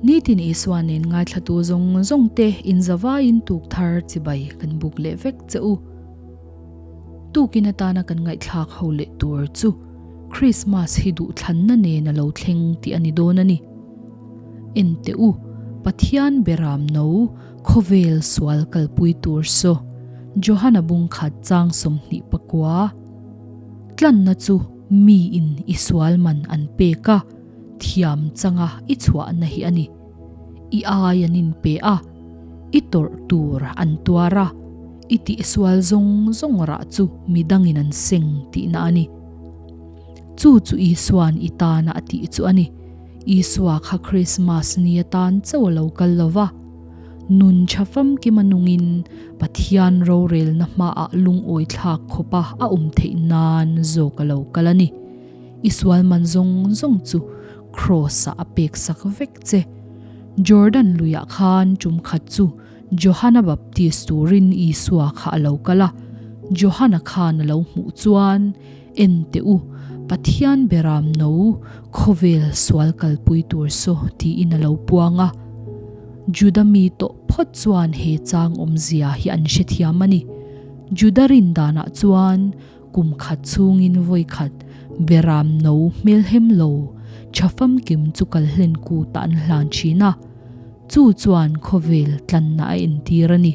Nitin Isua nen ngaithlatu zawng zawng te inzavaiin tuk thar chibai kan buk leh vek che u. Tukin atana kan ngaihthlak ho leh tur chu Krismas hi duhthlanna nen a lo thleng tih a ni dawn a ni. Ente u, Pathian beram no khawvel sual kalpui tur saw Johana bungkhat chang 29. Tlanna chu mi in i sual man an pek a, thiam changa i chhuahna hi a ni. I ai an inpe a, i tawrh tur an tuar a, i tihsual zawng zawng rah chu midangin an seng tihna a ni. Chu chu Isua'n i tana a tih chu a ni. Isua kha Krismas ni atan chauh a lo kal lo va. Nun tha famkim a nungin Pathian rorelna hmaah lungawi thlak khawpa a awm theih nan zawk a lo kal a ni. I sual man zawng zawng chu Kraws-ah a pek sak vek che. Jordan luiah khan tum khat chu Johana Baptist turin Isua kha a lo kal a. Johana khan a lo hmuh chuan, En teh u, Pathian beram no khawvel sual kalpui tur saw tiin a lo puang a. Juda mi tawh phawt chuan he chang awmzia hi an hrethiam a ni. Juda rin danah chuan kum khat chhungin vawi khat beram no hmelhem lo tha famkim chu kal hlen kutah an hlan thin a, chu chuan khawvel tlanna a entir a ni.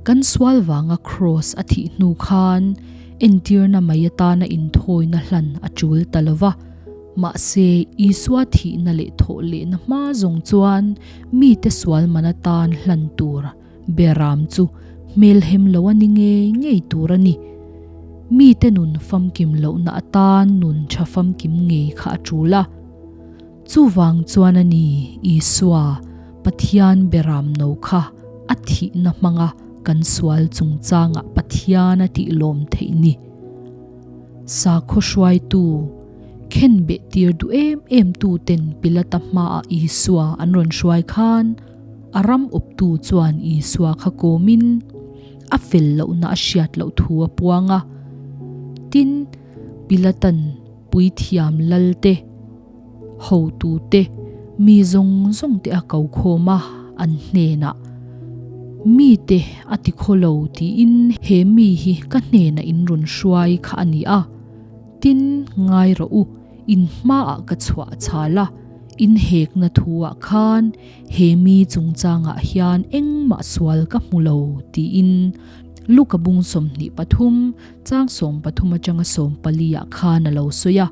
Kan sual vanga kraws a thih hnu khan entirna mai atana inthawina hlan a tul ta lo va, mahse Isua thihna leh thawh lehna hma zawng chuan mite sual man atan hlan tur Beram chu hmelhem lo a ni ngei ngei tur a ni. Mite nun famkim lohna atan nun tha famkim ngei kha a tul a. Chuvang chuan a ni Isua, Pathian beram no kha a thihna hmanga kan sual chungchangah Pathian a tih lawm theih ni. Sakhaw hruaitu, khenbeh tir duh em em tuten Pilata hmaah Isua an rawn hruai khan, A ram awptu chuan Isua kha kawmin a fel lohna a hriat loh thu a puang a. Tin, Pilatan puithiam lal te, hotu te, mi zawng zawng te a ko khawm a, an hnenah, Mite a ti khaw lo tiin he mi hi ka hnenah in rawn hruai kha a ni a. Tin, ngai rawh u, in hmaah ka chhuah chhal a, in hekna thuah khan he mi chungchangah hian engmah sual ka hmu lo tiin Luka bung 23 chang 13 atanga 14 ah khan a lo sawi a.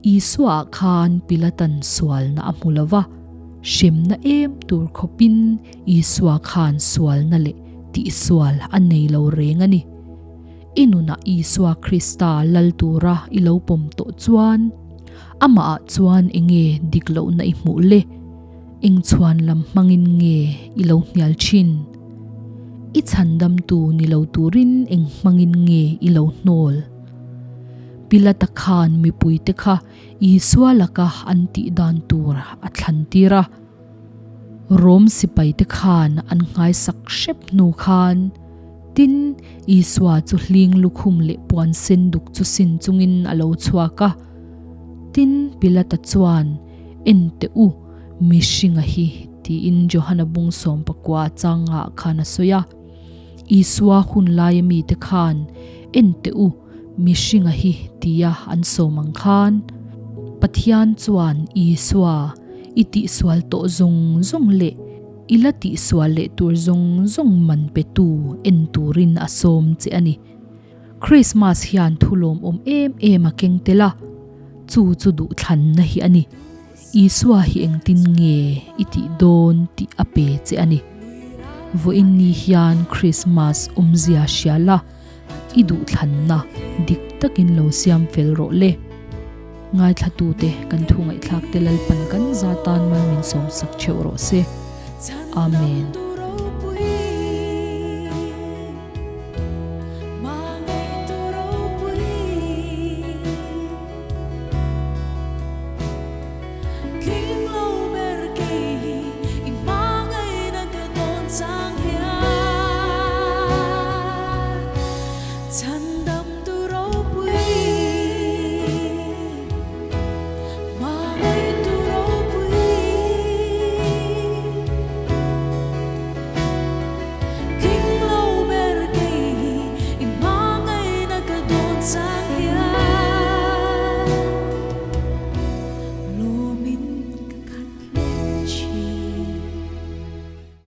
Isua ah khan Pilatan sualna a hmu lo va, hremna em tur khawpin Isua khan sualna leh tihsual a nei lo reng a ni. I nunah Isua Krista lal tura i lo pawm tawh chuan amahah chuan enge dik lohna i hmuh le? Eng chhuan lam hmangin nge i lo hnial thin? I chhandamtu ni lo turin eng hmangin nge i lo hnawl? Pilata khan mipuite kha Isua laka an tih dan tur a thlan tir a. Rom sipaite khan an nghaisak hrep hnu khan Tin, Isua chu hling lukhum leh puan sen duk chu sin chungin a lo chhuak a. Tin, Pilata chuan, En teh u, mihringa hi, tiin Johana bung 19 changah khan a sawi a. Isua hun laia mite khan, En teh u, mihringa hi, tia an sawm ang khan, Pathian chuan Isua i tihsual tawh zawng zawng leh I la tihsual leh tur zawng zawng man petu en turin a sawm che a ni. Krismas hian thu lawmawm em em a keng tel a, chu chu duhthlanna hi a ni. Isua hi engtin nge i tih dawn tih a pe che a ni. Vawiin ni hian Krismas awmzia hria la, i duhthlanna dik takin lo siam fel rawh le. Ngaithlatute kan thu ngaihthlak te Lalpan kan za tan mal min sawmsak theuh rawh se. Amen.